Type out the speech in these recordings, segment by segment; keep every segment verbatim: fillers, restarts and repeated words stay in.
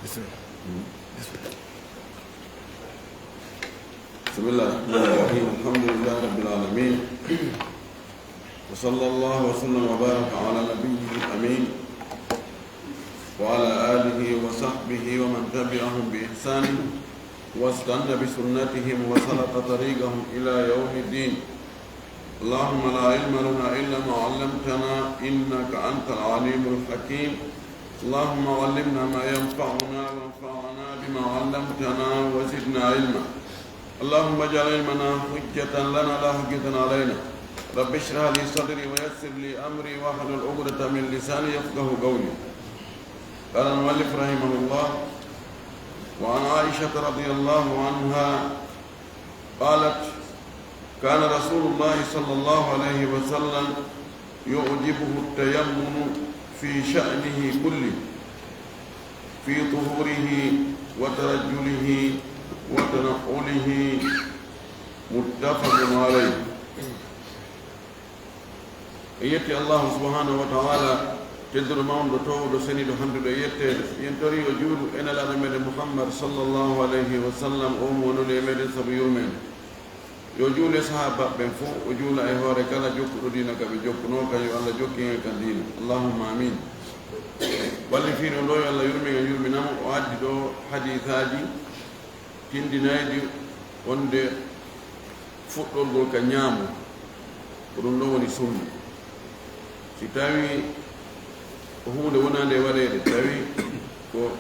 بسم الله الرحمن الرحيم. الحمد لله رب العالمين. وصلى الله وسلم وبارك على نبيه الأمين وعلى آله وصحبه ومن تبعهم بإحسان واستن بسنتهم وسلك طريقهم إلى يوم الدين. اللهم لا علم لنا إلا ما علمتنا إنك أنت العليم الحكيم. اللهم علمنا ما ينفعنا وانفعنا بما علمتنا وزدنا علما. اللهم اجعل علمنا حجة لنا لا حجة علينا. رب اشرح لي صدري ويسر لي أمري واحلل عقدة من لساني يفقه قولي. قال المؤلف رحمه الله: وعن عائشة رضي الله عنها قالت: كان رسول الله صلى الله عليه وسلم يعجبه التيمن في شأنه كله، في طهوره وترجله وتنعله، متفق عليه. En yetti Allahu subhanahu wa ta'ala, tedduɗo mawɗo, towɗo, seniiɗo, handuɗo e yetteede. Yen tori o juulu e Nelaaɗo meɗen Muhammad sallallahu alayhi wa sallam, o mo wonuli e meɗen sabu yurmeende. Yo juule sahaabaaɓe ɓen fof, o juula e hoore kala jokkuɗo diina ka ɓe jokkunoo kan, yo Allah jokkin en kan diina. Allahumma amin. Wallifiiɗo ɗo, yo Allah yurmin en, yurmina mo, o addi ɗo hadiisaaji tindinayɗi wonde fuɗɗorgol ka ñaamo, ko ɗum ɗon woni sunna. Si tawi ko huunde wonaande e waɗeede, tawi ko,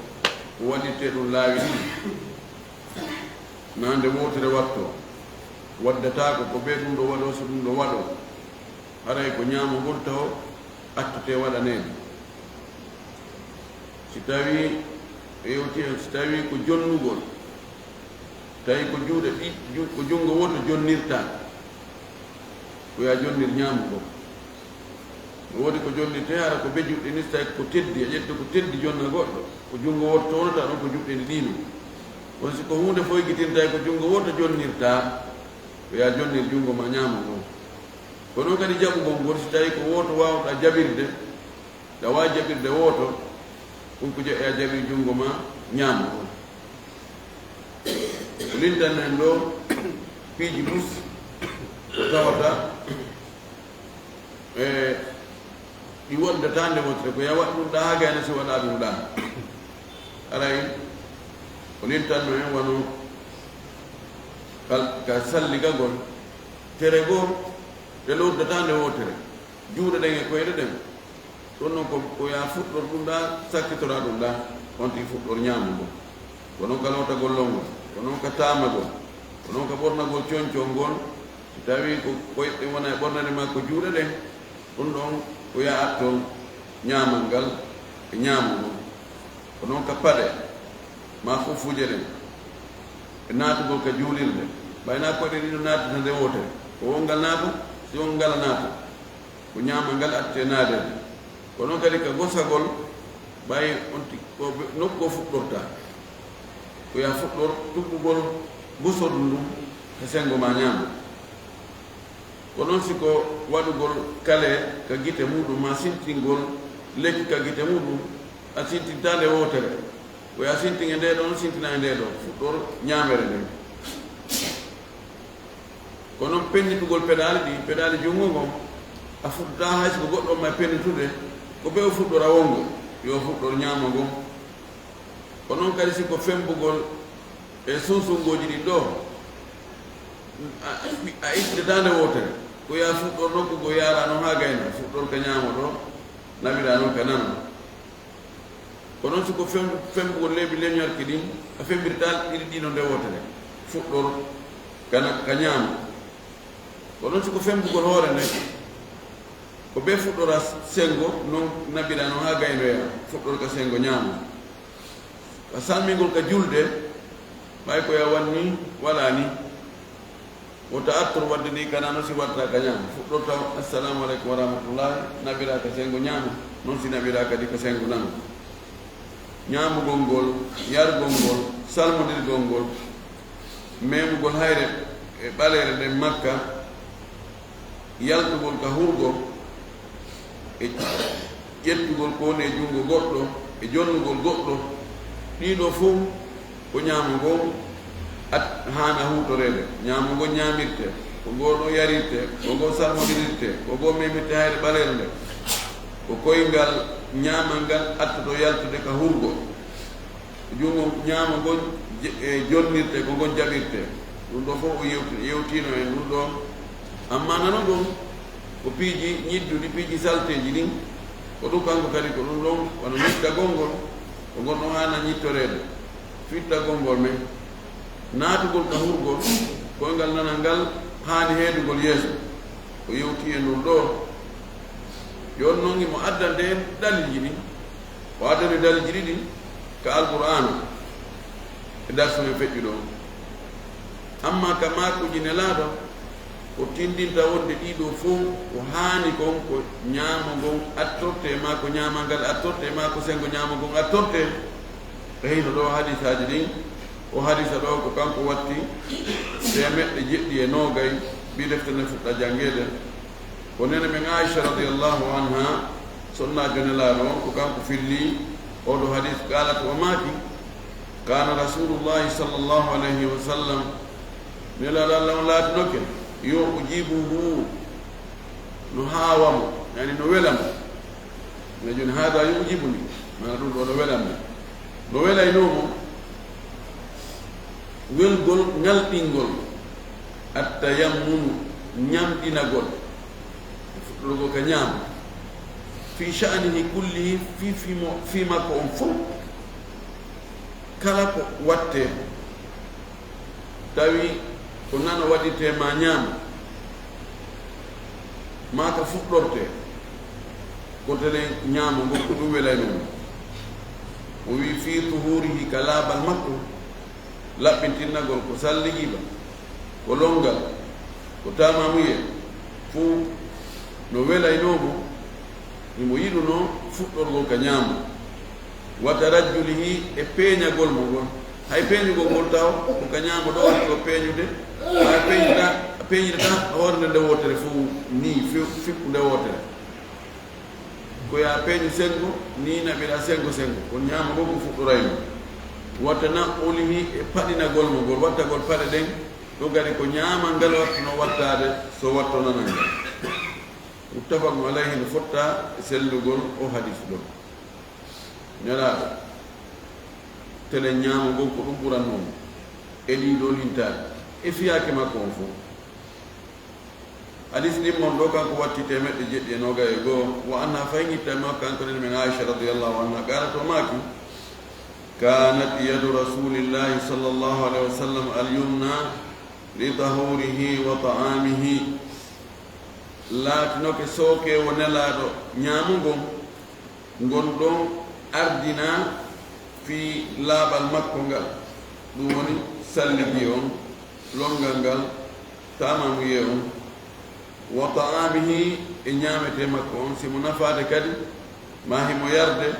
ko waɗirtee ɗum laawi ɗiɗi, na nde wootere waɗtoo, waddataako ko bee ɗum ɗo waɗoo, so ɗum ɗo waɗoo, haray ko ñaamugol taw attete waɗaneede. Si tawi e yewti en, si tawi ko jonnugol, tawi ko juuɗe ɗi-, ju-, ko junngo wooto jonnirta, ko ya jonnir ñaamugol. No woodi ko jonnirtee hara ko be juuɗe ni, so tawi ko teddi, a ƴetti ko teddi jonna goɗɗo, ko junngo wooto townata ɗon ko juuɗe ni ɗiino. Kono si ko huunde foygitinta ko junngo wooto jonnirta, ko ya jonnir junngo ma ñaamugol. Ko noon kadi jaɓugol ngol, si tawi ko wooto waawɗa jaɓirde, ɗa waawi jaɓirde wooto, ɗum ko je-, a jaɓi junngo ma ñaamugol. Ko lintan en ɗo piiji mus ko tawata e ɗi wondataa nde wontere, ko ya waɗ ɗum ɗa haa gayna si waɗa ɗum ɗa. Aray, ko lintanno en wano kal-, ka salligagol, tere goo, ɗe lowdataa nde wootere. Juuɗe ɗen e koyɗe ɗen. Ɗum noon ko, ko ya fuɗɗor ɗum ɗa, sakkitora ɗum ɗa, on tigi fuɗɗor ñaamugol. Ko noon ka lootagol lonngol, ko noon ka taamagol, ko noon ka ɓornagol concol ngol, si tawii ko koyɗe ɗen wona e ɓornade maa ko juuɗe ɗen, ɗum ɗon ko ya atton ñaamal ngal e ñaamugol. Ko noon ka paɗe maa kuffuuje ɗen, e naatugol ka juulirde, ɓay naa koyɗe ɗiɗo naatata nde wootere, ko wonngal naata, si wonngal naata. Ko ñaamal ngal attee naadeede. Ko noon kadi ka gosagol, ɓay on ti-, ko ɓe-, nokku o fuɗɗorta. Ko ya fuɗɗor tuggugol gosordu ndun ka senngo maa ñaamo. Ko noon si ko waɗugol kale ka gite muɗum, maa sintingol lekki ka gite muɗum, a sintintaa nde wootere. Ko ya sintin e ndee ɗoo, sintina e ndee ɗoo, fuɗɗor ñaamere nden. Ko noon pennitugol peɗaali ɗi, peɗaali junngo ngon, a fuɗɗataa hay si ko goɗɗo on ma pennitude, ko be o fuɗɗora wonngo, yo fuɗɗor ñaamo ngon. Ko noon kadi si ko femmbugol e sunsunngooji ɗin ɗoo, a, a ittitataa nde wootere, ko ya fuɗɗor nokku goo yaara noon haa gayna, fuɗɗor ka ñaamo ɗoo, naɓira noon ka nano. Ko noon si ko fem-, femmbugol leeɓi leñorki ɗin, a femmbirtaa ɗiɗi ɗiino nde wootere, fuɗɗor ka na-, ka ñaamo. Ko noon si ko femmbugol hoore nden, ko be fuɗɗora senngo, noon naɓira noon haa gaynoya, fuɗɗor ka senngo ñaamo. Ka salmingol ka julde, ɓay ko ya wanni, walaa ni. Wota attor wadde ni kana no si watta ka ñaamo. Fuɗɗorta o, "Assalamu aleykum wa rahmatullahi", naɓira ka senngo ñaamo, noon si naɓira kadi ka senngo nano. Ñaamugol ngol, yargol ngol, salmondirgol ngol, memugol hayre e ɓaleere nden Makka, yaltugol ka hurgo, e ƴettugol ko woni e junngo goɗɗo, e jonnugol goɗɗo, Ɗiɗo fof ko ñaamo ngon at-, haana huutoreede. Ñaamo ngon ñaamirte, ko ngo ɗo yarirte, ko ngo salmodirirte, ko ngo memirte hayre ɓaleere nde. Ko koyngal ñaamal ngal attoto yaltude ka hurgo. Junngo ñaamo ngon je-, e jonnirte, ko ngon jaɓirte. Ɗum ɗo fof o yewti-, yewtiino en ɗum ɗo. Amma nano ngon ko piiji ñidduɗi, piiji salteeji ɗin. Ko ɗum kanko kadi ko ɗum ɗon, wano ñittagol ngol, ko ngon ɗon haana ñittoreede. Fittagol ngol men. Naatugol ka hurgol, koyngal nanal ngal haani heedugol yeeso. O yewti e ndun ɗoo. Yo on non himo addande en dalilji ɗin. O addani dalilji ɗiɗi ka Alqur'aana e darsu men feƴƴuɗo on. Amma ka maakuuji Nelaaɗo, o tindinta wonde ɗii ɗoo fow ko haani kon ko ñaamo ngon attortee, maa ko ñaamal ngal attortee, maa ko senngo ñaamo ngon attortee. E hino ɗoo hadiisaaji ɗin, o hadiisa ɗoo ko kanko watti teemeɗɗe jeɗɗi e noogay, ɓii defte nden fuɗɗa janngeede. Ko neene men Aisha radiyallahu anha, sonnaajo Nelaaɗo on, ko kanko filli oo ɗoo hadiis, qaalat, o maaki, kaana Rasuulullaahi sallallaahu alayhi wa sallam, Nelaaɗo Allah on laatinoke, yu'jibuhu, no haawa mo, yani no wela mo. Ina jooni, haadaa yu'jibuni, maana ɗum ɗoo no welammi. No welaynoo mo welgol ŋalɗingol, attayammunu, ñamɗinagol, fuɗɗorgol ka ñaamo, fii sha'nihi kullihi, fii, fii mo, fii makko on fow, kala ko wattee, tawi ko nano waɗirtee maa ñaamo, maa ka fuɗɗortee, ko telen ñaamo ngol ko ɗum welaynoo mo. O wii, fii tuhuurihi, ka laaɓal makko, laɓɓintinnagol ko salligiiba, ko lonngal, ko taamaamuye, fow no welaynoo mo, himo yiɗunoo fuɗɗorgol ka ñaamo. Wa tarajjulihi, e peeñagol mo ngol. Hay peeñugol ngol taw, ko ka ñaamo ɗoo woni ko peeñude. Hay peeñude, peeñude tan hoore nde, nde wootere fow nii, fi-, fippu nde wootere. Ko yo a peeñu senngo, nii naɓira senngo senngo. Ko ñaamo ngol ko fuɗɗorayno. Wa tana'ulihi, e paɗinagol mo ngol, wattagol paɗe ɗen, ɗo gari ko ñaamal ngal wattuno wattaade, so watto nanal ngal. Muttafaqun alayhi, no fotta e sellugol o hadiis ɗoo. Nelaaɗo, telen ñaamo ngon ko ɗum ɓurannoo mo e ɗii ɗoo lintaaɗi e fiyaake makko on fow. Hadiis ɗin mon ɗoo, kanko watti teemeɗɗe jeɗɗi e noogay e goo. Wa anha, fay ngitta e makko, kanko neene men Aisha radiyallahu anha, qaalat, o maaki, kaanat yadu Rasuulillaahi sallallaahu alayhi wa sallam al-yumna li tahuurihi wa ta'aamihi. Laatinoke sookeewo Nelaaɗo ñaamo ngon, ngon ɗon ardinaa fii laaɓal makko ngal, ɗum woni salligii on, lonngal ngal, taamaamuye on, wa ta'aamihi, e ñaametee makko on, si mo nafaade kadi, maa himo yarde,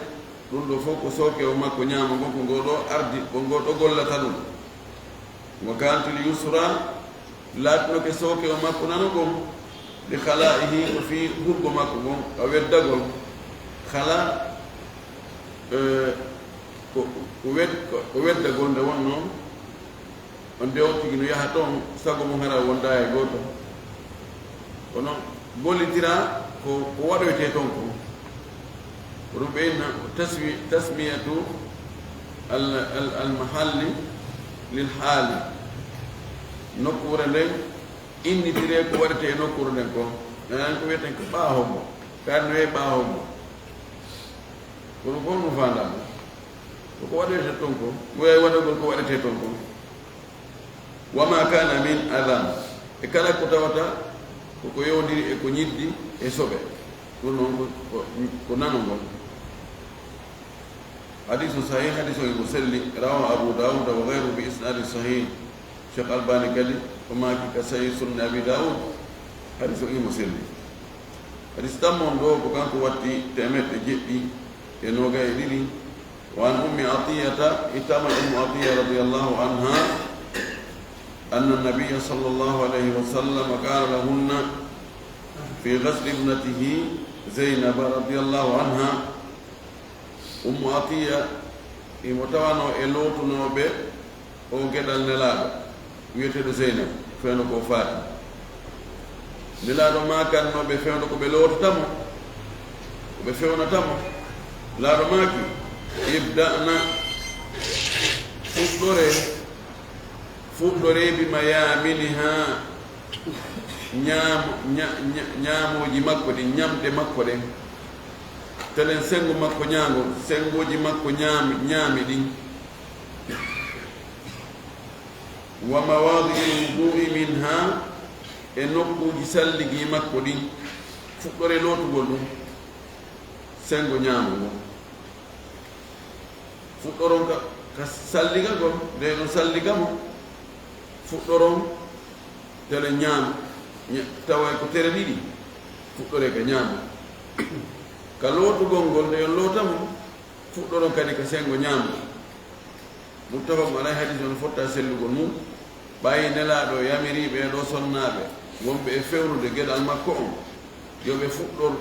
ɗum ɗoo fow ko sookeewo makko ñaamo ngon, ko ngoo ɗoo ardi, ko ngoo ɗoo gollata ɗum. Wa kaanatil yusra, laatinoke sookeewo makko nano ngon, li khalaa'ihi, ko fii hurgo makko ngon, ka weddagol. Khalaa, eh, ko, ko wed-, ko, ko weddagol nde wonnoo, on nde on tigi no yaha toon, sago mum hara wondaa e gooto. Kono gollitiraa ko, ko waɗoytee toon ko. Ko ɗum ɓe inna tasmi-, tasmiyatu al, al, al mahalli lil haali. Nokkuure nden innitiree ko waɗetee e nokkuure nden ko. Nanani ko wiyeten ko ɓaa hombo. Kaari no wiye ɓaa hombo. Kono ko honno faandaa mo? Ko ko waɗoytee toon ko. Ko wayi waɗagol ko waɗetee toon ko. Wa ma kana min adhan, e kala ko tawata ko ko yowndiri e ko ñiddi e soɓe, ɗum noon ko, ko, ko nano ngol. Hadiisun sahih, hadiis o himo selli, rawahu Abu Dawud wa ghayruhu bi isnadin sahih. Cheikh Albani kadi o maaki ka Sahih Sunan Abi Dawud, hadiis o himo selli. Hadiis tammo on ɗoo ko kanko watti teemeɗɗe jeɗɗi e noogay e ɗiɗi. Wa an Ummi Atiyata, ittama Ummu Atiya radiyallahu anha, anna Nabiyya sallallahu alayhi wa sallam qala lahunna fi ghasli ibnatihi Zaynaba radiyallahu anha. Ummu Atiya Imo tawanoo e lootunooɓe oo geɗal Nelaaɗo, wiyeteeɗo Zeynab, fewndo ko o faati. Nelaaɗo maakanno ɓe fewndo ko ɓe lootata mo, ko ɓe fewnata mo. Nelaaɗo maaki, "Ibda'na, fuɗɗoree, fuɗɗoree bi mayaaminihaa, ñaam-, ña-, ña-, ñaamooji makko ɗin, ñamɗe makko ɗen. Telen senngo makko ñaango, senngooji makko ñaam-, ñaami ɗin. Wa mawaadi'il wuduu'i minhaa, e nokkuuji salligi makko ɗin. Fuɗɗoree lootugol ɗum, senngo ñaamo ngon. Fuɗɗoron ka, ka salliga ngon, nde ɗon salliga mo. Fuɗɗoron tele ñaamo, ña-, tawa ko tere ɗiɗi, fuɗɗoree ka ñaamo. Ka lootugol ngol, nde on loota mo, fuɗɗoron kadi ka senngo ñaamo." Muttafaqun alayhi, hadiis on fottaa sellugol mum. Ɓay Nelaaɗo yamiri ɓee ɗoo sonnaaɓe wonɓe e fewnude geɗal makko on, yo ɓe fuɗɗor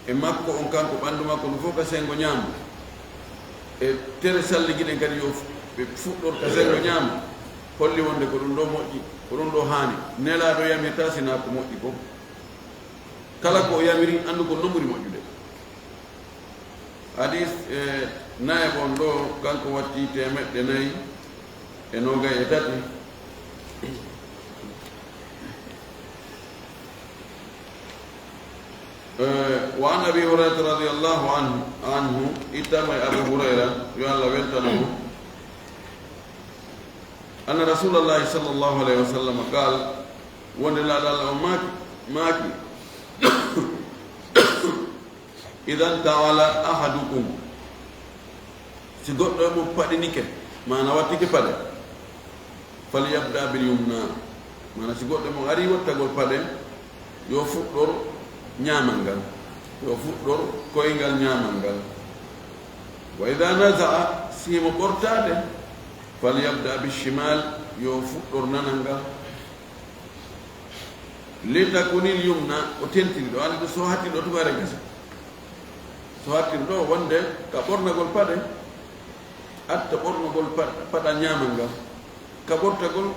e makko on, kanko ɓanndu makko ndun fof ka senngo ñaamo. E tere salligi ɗen kadi yo fu-, ɓe fuɗɗor ka senngo ñaamo. Holli wonde ko ɗum ɗoo moƴƴi, ko ɗum ɗoo haani. Nelaaɗo yamirta sinaa ko moƴƴi ko. Kala ko o yamiri, anndu ko non ɓuri moƴƴude. Hadiis, e, nayaɓo on ɗoo, kanko watti teemeɗɗe nayi e noogay e tati. E, wa an Abi Hurayrata radiyallahu anhu, anhu, ittama e Abu Hurayra, yo Allah weltano mo, anna Rasuulallahi sallallahu alayhi wa sallam qaal, wonde Nelaaɗo Allah on maaki, maaki, "Idan ta'ala ahadukum," si goɗɗo e mon paɗinike, maana wattike paɗe, "falyabda bil yumna," maana si goɗɗo e mon ari wattagol paɗe, yo fuɗɗor ñaamal ngal, yo fuɗɗor koyngal ñaamal ngal. "Wa idha naza'a," si mo ɓortaade, "falyabda bil shimal," yo fuɗɗor nanal ngal. "Litakunil yumna," o tentini ɗoo, anndi so hattiri ɗoo tuma gasa. So hattiri ɗoo wonde ka ɓornagol paɗe, atta ɓornagol pa-, paɗal ñaamal ngal. Ka ɓortagol,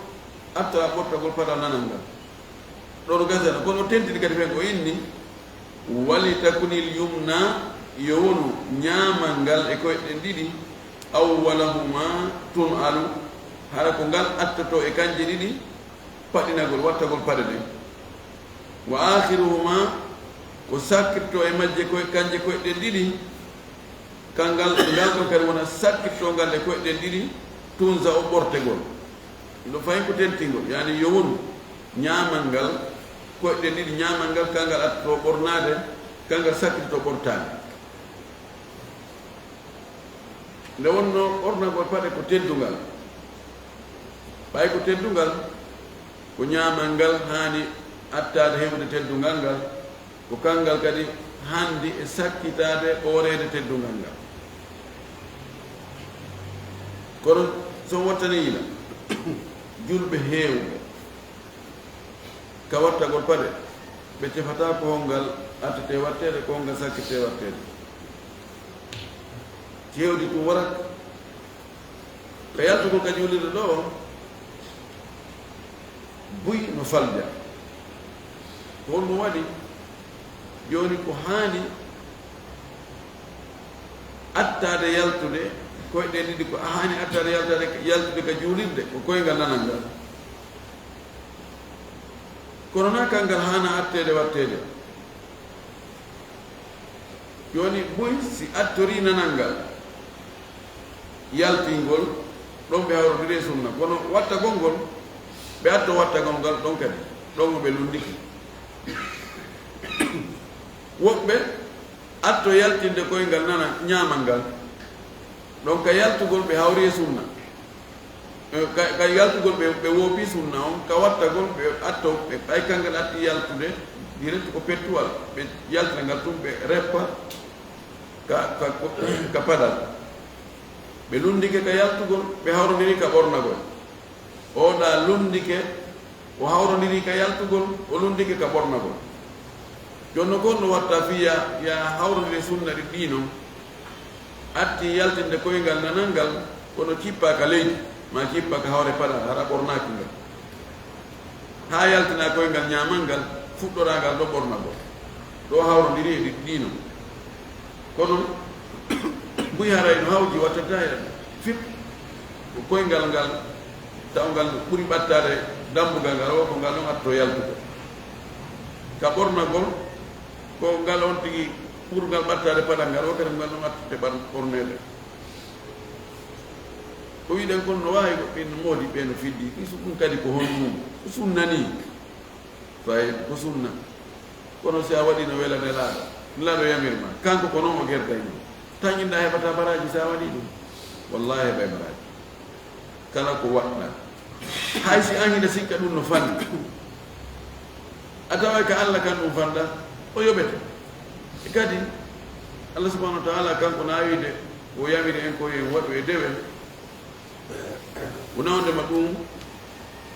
atta ɓortagol paɗal nanal ngal. Ɗoo no gasano, kono o tentini kadi ɓen, o inni, "Walitakunil yumna," yo wonu ñaamal ngal e koyɗe ɗen ɗiɗi, "awwalahuma tun'alu," hara ko ngal attotoo e kanje ɗiɗi, paɗinagol, wattagol paɗe ɗen. "Wa akhiruhuma," ko sakkitto e majje koy, kanje koyɗe ɗen ɗiɗi, kangal, ngal ɗon kadi wona sakkitto ngal e koyɗe ɗen ɗiɗi, "tunza'u," ɓortegol. Ɗo fayin ko tentingol, yani yo wonu ñaamal ngal, koyɗe ɗen ɗiɗi ñaamal ngal, kangal atto ɓornaade, kangal sakkitto ɓortaade. Nde wonnoo ɓornagol paɗe ko teddungal, ɓay ko teddungal, ko ñaamal ngal haani attaade heɓude teddungal ngal, ko kangal kadi haandi e sakkitaade ɓooreede teddungal ngal. Kono so on wattanii yila, julɓe heewɓe, ka wattagol paɗe, ɓe tefataa ko hongal attetee watteede, ko hongal sakkitee watteede. Jewdi ɗum warat ka yaltugol ka juulirde ɗoo, buy no falja. Ko honɗum waɗi? Jooni ko haani attaade yaltude, koyɗe ɗiɗi ko haani attaade yaltaade, yaltude ka juulirde, ko koyngal nanal ngal. Kono na kangal haana atteede watteede. Jooni buy si attorii nanal ngal, yaltingol, ɗon ɓe hawrodiri e sunna. Kono wattagol ngol, ɓe atto wattagol ngal ɗon kadi, ɗon ɓe lunndiki. Woɓɓe atto yaltinde koyngal nana ñaamal ngal, ɗon ka yaltugol ɓe hawri e sunna. Eh, ka, ka yaltugol ɓe, ɓe woopi sunna on, ka wattagol ɓe atto, ɓe, ɓay kangal atti yaltude, direct ko pettuwal, ɓe yaltina ngal tun, ɓe reppa ka, ka, ka paɗal. Ɓe lunndike ka yaltugol, ɓe hawrondiri ka ɓornagol. Oɗa lunndike, o hawrondiri ka yaltugol, o lunndike ka ɓornagol. Jooni no kon no watta fii ya, ya hawrondire sunna ɗi ɗii non. Atti yaltinde koyngal nanal ngal, kono cippa ka leydi, ma cippa ka hoore paɗal, hara ɓornaaki ngal. Haa yaltina koyngal ñaamal ngal, fuɗɗoraa ngal ɗo ɓornagol. Ɗo hawrondiri e ɗi-, ɗiino. Kono buy haray no hawji wattata e fip, ko koyngal ngal, tawngal ɓuri ɓattaade dambugal ngal, o ko ngal ɗon atto yaltude. Ka ɓornagol, ko ngal on tigi ɓurngal ɓattaade paɗal ngal, o kadi ngal ɗon atto ɓor-, ɓorneede. Ko wiɗen kon no waawi ko ɓen moodi ɓe no fiddi. Ɗi su-, ɗum kadi ko honɗum? Ko sunna ni. Fay ko sunna. Kono si a waɗi no wela Nelaaɗo, Nelaaɗo yamir ma. Kanko ko noon o gertay ni. Tan inda heɓata baraaji si a waɗi ɗum. Wallahi heɓay baraaji. Kala ko waɗɗa. Hay si an hina sikka ɗum no fanni. A tawa ka Allah kan ɗum fanda, o yoɓete. E kadi, Allah subhanahu wa ta'ala kanko na wiide, o yamiri en ko en waɗu e dewe. Wona wonde ma ɗum,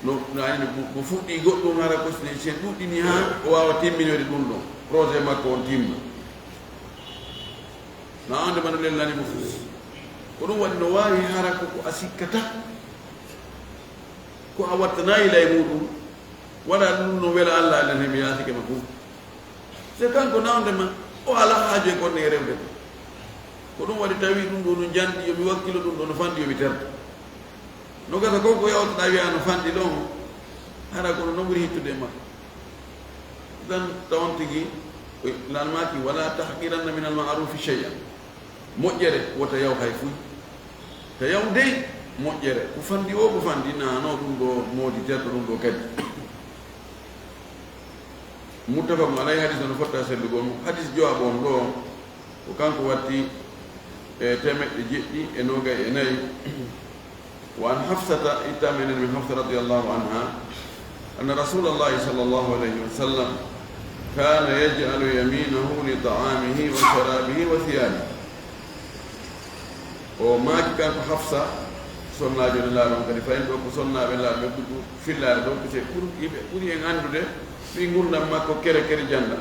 no, no, no, mo, mo fuɗɗi goɗɗum hara ko si, si en ɗuɗɗini haa o waawa timminoyde ɗum ɗon. Projet makko on timma. Na wonde ma no lellani mo fus. Ko ɗum waɗi no waawi hara ko, ko a sikkata. Ko a wattanayi lay muɗum. Waɗa ɗum no wela Allah, Allah heɓi yaasike ma fof. Se kanko nawde ma, o alaa haaju e gonɗe e rewde ko. Ko ɗum waɗi tawi ɗum ɗo no janɗi, yo mi wakkilo ɗum ɗo no fanɗi, yo mi terto. No gasa ko, ko yawtoɗa wiya no fanɗi ɗon, hara kono no ɓuri hittude e makko. Tan tawon tigi, o lanmaaki, "Wala tahqiranna min al-ma'rufi shay'an." Moƴƴere wota yaw hay fuy. Ta yaw dey moƴƴere. Ko fanɗi o, ko fanɗi naano ɗum ɗo moodi terɗo ɗum ɗo kadi. Muttafaqun alayhi, hadis no fotta sellugol mo. Hadis jowaɓo on ɗo, ko kanko watti e temeɗɗe jeɗɗi e nogay e nayi. Wa an Hafsata, ittama enen min Hafsa radiyallahu anha, anna Rasulallahi sallallahu alayhi wa sallam kana yaj'alu yaminahu li ta'amihi wa sharabihi wa thiyabihi. O maaki kanko Hafsa, sonnaajo Nelaaɗo on kadi, fayin ɗo ko sonnaaɓe Nelaaɗo ɓe ɓuri fillaade ɗo, ɓe ɓuri, ɓe ɓuri en anndude fii ngurndan makko kere kere jannda.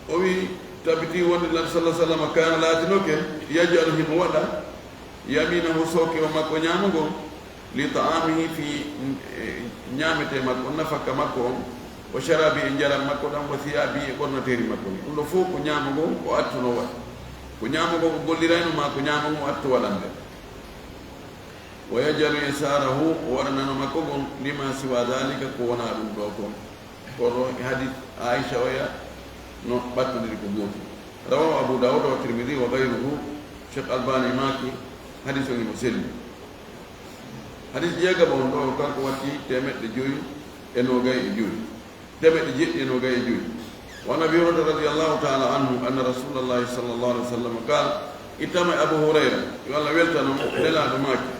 O wi, tabiti wonde Nelaaɗo sallallahu alaihi wasallam kana laatinoke, yaj'alu himo waɗa, yaminahu sooke o makko ñaamo ngon, li ta'amihi fi, eh, ñaamete makko, nafaka makko on, wa sharabi e njaram makko ɗan, wa thiyabi e ɓornateeri makko ni. Ɗum ɗo fof ko ñaamo ngon o attuno waɗa. Ko ñaamo ngon o gollirayno ma ko ñaamo ngon o attu waɗande. Wa yaj'alu yasarahu, o waɗanano makko ngon, lima siwa dhalika, ko wona ɗum ɗo kon. Kono e hadis Aisha oya no ɓattondiri ko gootum. Rawahu Abu Dawud wa Tirmidhi wa ghayruhu. Cheikh Albani maaki hadis on himo selli. Hadis jeegaɓo on ɗo, kanko watti temeɗɗe joyi e nogay e joyi. Temeɗɗe jeɗɗi e nogay e joyi. Wa an Abi Hurairata radiyallahu ta'ala anhu anna Rasulallahi sallallahu alaihi wasallam qala, ittama Abu Hurayra, yo Allah weltano mo, Nelaaɗo maaki,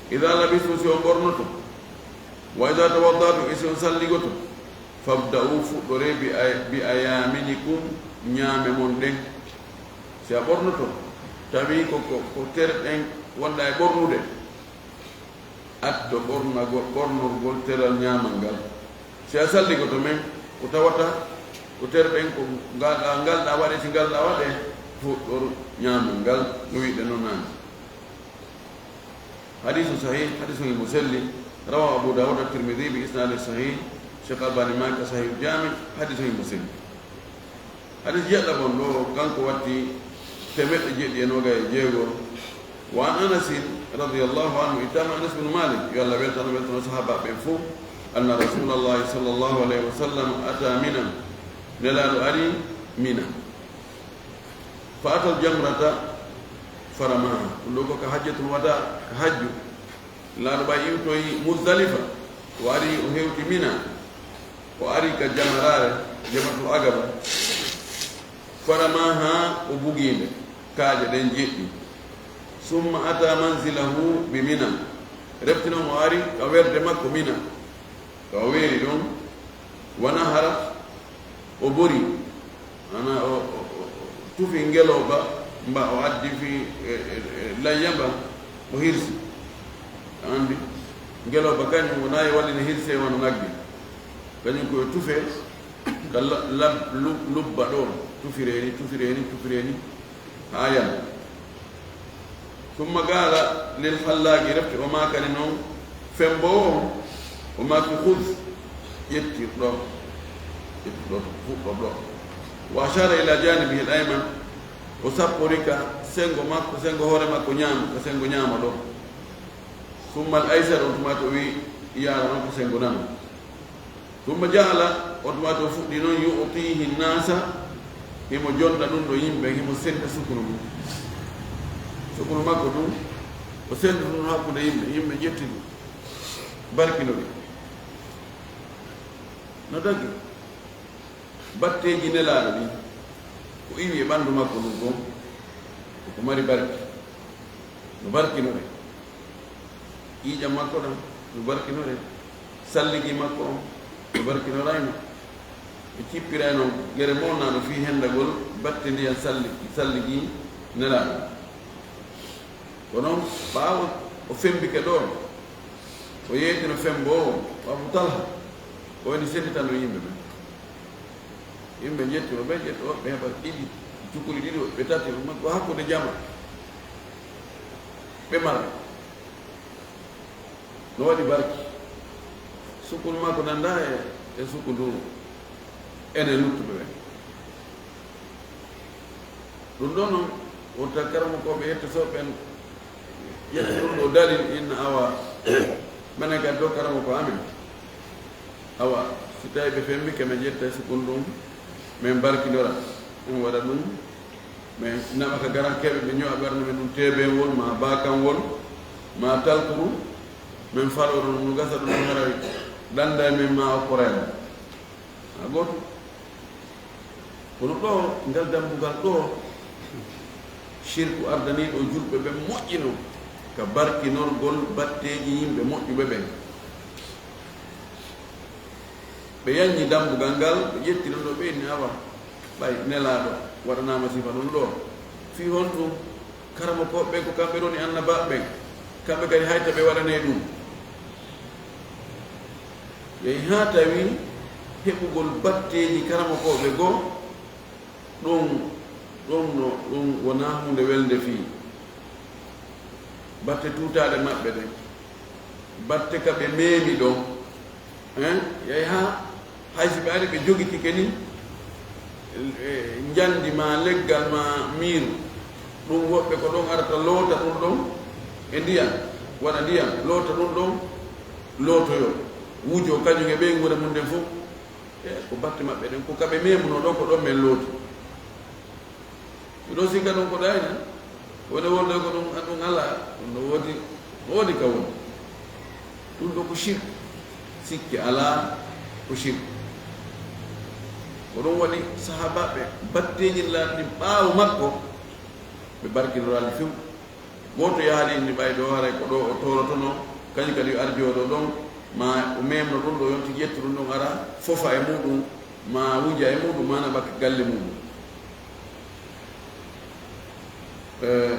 idha labistum, si on ɓornoto, wa idha tawadda'tum, e si on salligoto, fabda'u, fuɗɗoree, bi ay-, bi ayaminikum, ñaame mon ɗen. Si a ɓornoto, tawi ko, ko, ko tere ɗen wonɗa e ɓornude, addo ɓornagol, ɓornorgol teral ñaamal ngal. Si a salligoto men, ko tawata ko tere ɗen ko ngal, ngal ɗa waɗe, si ngal ɗa waɗe, fuɗɗor ñaamal ngal, no wiɗe non nani. Hadisu sahih, hadisu himo selli, rawahu Abu Dawud wa Tirmidhi bi isnadin sahih, Cheikh Albani maaki Sahih Jami, hadisu himo selli. Hadis jeɗɗaɓo on ɗo, kanko watti temeɗɗe jeɗɗi e nogay e jeego. Wa an Anasin radiyallahu anhu, ittama Anas bin Malik, yo Allah weltano, weltano sahaaba ɓen fof, anna Rasulallahi sallallahu alayhi wa sallam ata Mina, Nelaaɗo ari Mina. Fa atal jamrata faramaha. Ɗum ɗo ko ka hajjatul wada, ka hajju. Nelaaɗo ɓay iwtoyi Muzdalifa, o ari o hewti Mina, o ari ka jamaraare, jamratul Aqaba. Faramaha, o bugiinde kaaƴe ɗen jeɗɗi. Summa ata manzilahu bi Mina. Refti non o ari ka werde makko Mina. Ka o weeri ɗon, wa nahara, o bori, ana o, o, o, o tufi ngelooba mba o addi fi, e, e, e, layya mba, o hirsi. A anndi, ngelooba kañum wona e wallina hirse wano nagge. Kañum ko e tufe, ka la-, lab-, lu-, lubba ɗo, tufire ni, tufire ni, tufire ni. Haa yalta. Summa qaala lil hallaaqi, refti o maakani noon femboowo on, o maaki: "Khudh, ƴettir ɗo, ƴettir ɗo, fuɗɗo ɗo." Wa ashaara ila jaanibihi al-ayman, o sappori ka senngo makko, senngo hoore makko ñaamo, ka senngo ñaamo ɗo. Summa al-aysar, on tuma to o wi yaara noon ko senngo nano. Summa ja'ala, on tuma to o fuɗɗi noon, yu'tiihi nnaasa, himo jonta ɗum ɗo yimɓe, himo sennda sukunu mum. Sukunu makko ɗum, o sennda ɗum hakkunde yimɓe, yimɓe ƴetti ɗum, barkinori. No dagi batteeji Nelaaɗo ɗin, ko iwi e ɓanndu makko ndun kon, ko ko mari barki, no barkinore. Ƴiiƴam makko ɗam no barkinore, salligi makko on no barkinorayno. Ɓe cippirayno gere mawnaaɗo fii hendagol batte ndiyan salligi, salligi Nelaaɗo. Kono ɓaawo o fembike ɗo, o yeetino femboowo o Abu Talha, o woni senditano yimɓe ɓen. Yimɓe ƴetti mo, ɓe ƴetti woɓɓe heɓa ɗiɗi, cukuli ɗiɗi, woɓɓe tati, woɓɓe ko hakkunde jama ɓe mara. No waɗi barki. Sukun makko nanda e, e sukundu enen luttuɓe ɓen. Ɗum ɗo noon, wonta karamokooɓe yettoto ɓen ƴetti ɗum ɗo dalil, inna awa, menen kadi ɗo karamoko amen. Awa, si tawi ɓe fembi, ke men ƴetta e sukun ɗum, men barkidora, men waɗa ɗum, men naɓa ka garankeeɓe, ɓe ño'a ɓernde men ɗum teebeewol, ma baakanwol, ma talkuru, men falo ɗum, no gasa ɗum, haray ɗanda e men ma okkoray mo. Haa gooto. Kono ɗo, ngal dambugal ɗo, sirku ardaniiɗo julɓe ɓen moƴƴino ka barkinorgol batteeji yimɓe moƴƴuɓe ɓen. Ɓe yanñi dambugal ngal, ɓe ƴetti ɗon ɗo, ɓe inni, awa, ɓay Nelaaɗo waɗanaama sifa ɗon ɗo. Fii honɗum? Karamokooɓe ɓen ko kamɓe woni annabaaɓe ɓen, kamɓe kadi hayta ɓe waɗanee ɗum. Yehi haa tawi heɓugol batteeji karamokooɓe goo, ɗum, ɗum no, ɗum wonaa huunde welnde fii. Batte tuutaaɗe maɓɓe ɗen, batte ka ɓe meemi ɗon, hein? Yehi haa hay si ɓe ari ɓe jogitike ni, e, njandi ma leggal ma miiru, ɗum woɓɓe ko ɗon arata loota ɗum ɗon e ndiyan, waɗa ndiyan, loota ɗum ɗon, lootoyo, wujoo kañum e ɓeynguure mum nden fof. E ko batte maɓɓe ɗen, ko ka ɓe meemunoo ɗon, ko ɗon men looti. Miɗo sikka ɗum ko ɗayna, wone wonde ko ɗum, ɗum alaa, ɗum no woodi, no woodi ka woni. Ɗum ɗo ko shirk, sikke alaa, ko shirk. Ko ɗum waɗi sahaabaaɓe batteeji laaɓi ɓaawo makko, ɓe barkinoraali few. Gooto yahaali inni ɓay ɗo haray ko ɗo o toorotono, kañum kadi yo ar jooɗo ɗon, ma o memno ɗum ɗo, yonti ƴettu ɗum ɗon ara, fofa e muɗum, ma wuja e muɗum, ma naɓa ka galle muɗum. Eh,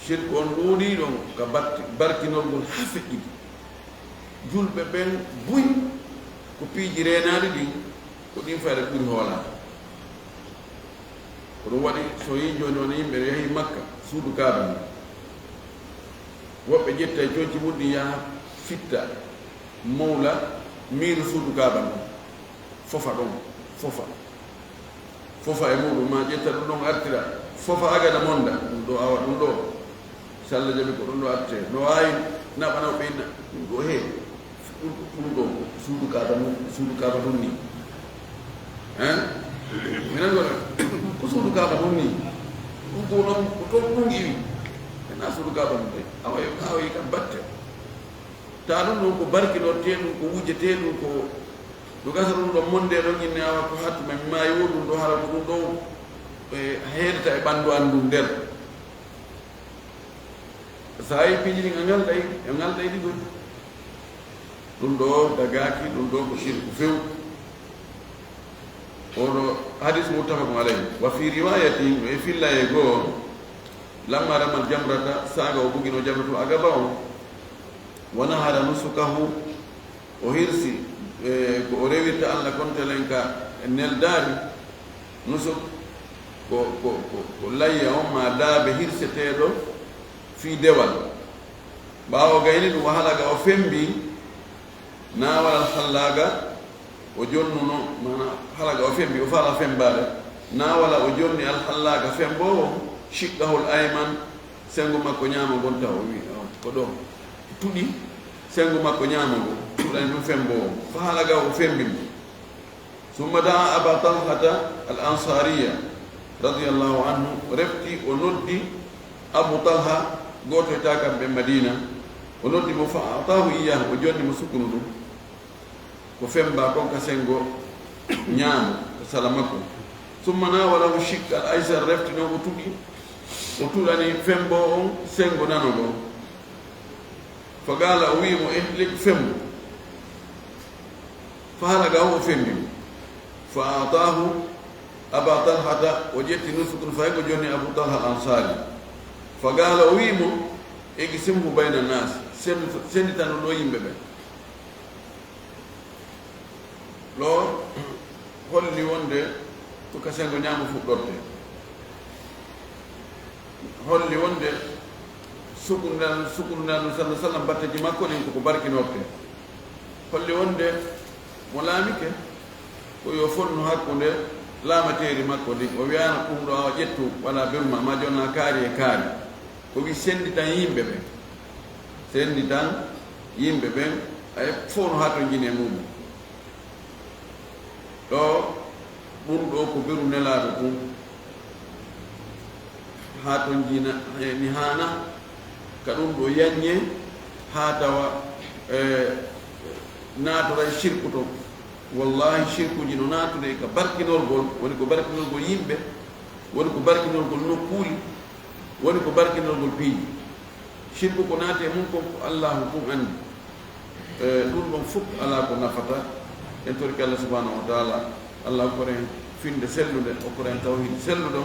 shirku on ɗuuɗii ɗon ka batte, barkinorgol haa feƴƴi. Julɓe ɓen buy ko piiji reenaaɗi ɗin, ko ɗin fayda ɓuri hoolaade. Ko ɗum waɗi, so yii jooni woni yimɓe yahii Makka, suudu Kaaba ni, woɓɓe ƴetta e conci mum ɗin yaha fitta, mowla, miiru suudu Kaaba ni, fofa ɗon, fofa. Fofa e muɗum, ma ƴetta ɗum ɗon artira, fofa agada monda, ɗum ɗo awa ɗum ɗo. Salla jaɓi ko ɗum ɗo atte. No waawi naɓana o ɓeyna ɗum ɗo he. Ɗum, ɗum ɗo suudu Kaaba nun, suudu Kaaba nun ni. Hein? Minen ɗo ko suudu Kaaba nun ni. Ɗum ko non ko toon ɗum iwi. Ena suudu Kaaba nun de. Awa yo, awa yi kam batte. Ta ɗum ɗon ko barkinortee ɗum, ko wujetee ɗum, ko no gasa ɗum ɗon monde ɗon inne awa ko hattu men maayi wo ɗum ɗo hara ko ɗum ɗo, e, heedata e ɓanndu an ndun nder. So a yi piiji ɗin a ngalɗay, a ngalɗay ɗi ɗon. Ɗum ɗo dagaaki, ɗum ɗo ko shirku few. Oɗo hadis muttafaqun alayhi. Wa fi riwayatin, no e fillaye goo, lamma ramal jamrata, saaga o bugino jamratul aqaba on, wa nahara nusukahu, o hirsi, e, ko o rewirta Allah kon telen ka neldaari, nusuk, ko, ko, ko, ko layya on maa daabe hirseteeɗo fii dewal. Ɓaawo gayni ɗum, halaga o fembi, naawal alhallaaga, o jonnuno, maana halaga o fembi, o fala fembaade, naawala o jonni alhallaaga femboowo, shiqqahul ayman, senngo makko ñaamo ngon taw, o wi, o, ko ɗo tuɗi, senngo makko ñaamo ngon, tuɗani ɗum femboowo, fa halaga o fembi mo. Summa da'a Aba Talhata al Ansariya radiyallahu anhu, refti o noddi Abu Talha, gooto e taakam ɓe Madina, o noddi mo, fa a'tahu iyyahu, o jonni mo sukunu ɗum, ko femba kon ka senngo ñaamo, ka sala makko. Summa nawalahu shiqqa al aysar, refti ɗon o tuɗi, o tuɗani femboo on senngo nano ngon. Fa qala, o wi'i mo, ihliq, fembu. Fa halaga o fembi mo. Fa a'tahu Aba Talhata, o ƴetti nusukun fay ko jonni Abu Talha al Ansari. Fa qala, o wi'i mo, iqsimhu bayna nas, senditan ɗum ɗo yimɓe ɓen. Ɗo holli wonde ko ka senngo ñaamo fuɗɗorte. Holli wonde sukundal, sukundal sallallahu alaihi wasallam, batteji makko ɗin koko barkinorte. Holli wonde mo laamike ko yo fonnu hakkunde laamateeri makko ndin. O wi'aano ɗum ɗo awa ƴettu wala beruma, ma jonna kaari e kaari. Ko wi senditan yimɓe ɓen. Senditan yimɓe ɓen, ay fof no haa to njine mum. Ɗo, ɗum ɗo ko beru nelaaɗo ɗum. Haa to njina, e, mi haana ka ɗum ɗo yaññe, haa tawa, e, naatoray shirku to. Wallahi, shirkuji no naatude ka barkinorgol, woni ko barkinorgol yimɓe, woni ko barkinorgol nokkuuli, woni ko barkinorgol piiji. Shirku ko naati e mum kon ko Allaahu tun anndi. E, ɗum ɗon fof alaa ko nafata. En torike Allah subhanahu wa taala, Allah okkor en finde sellude, okkor en tawhiid selluɗo,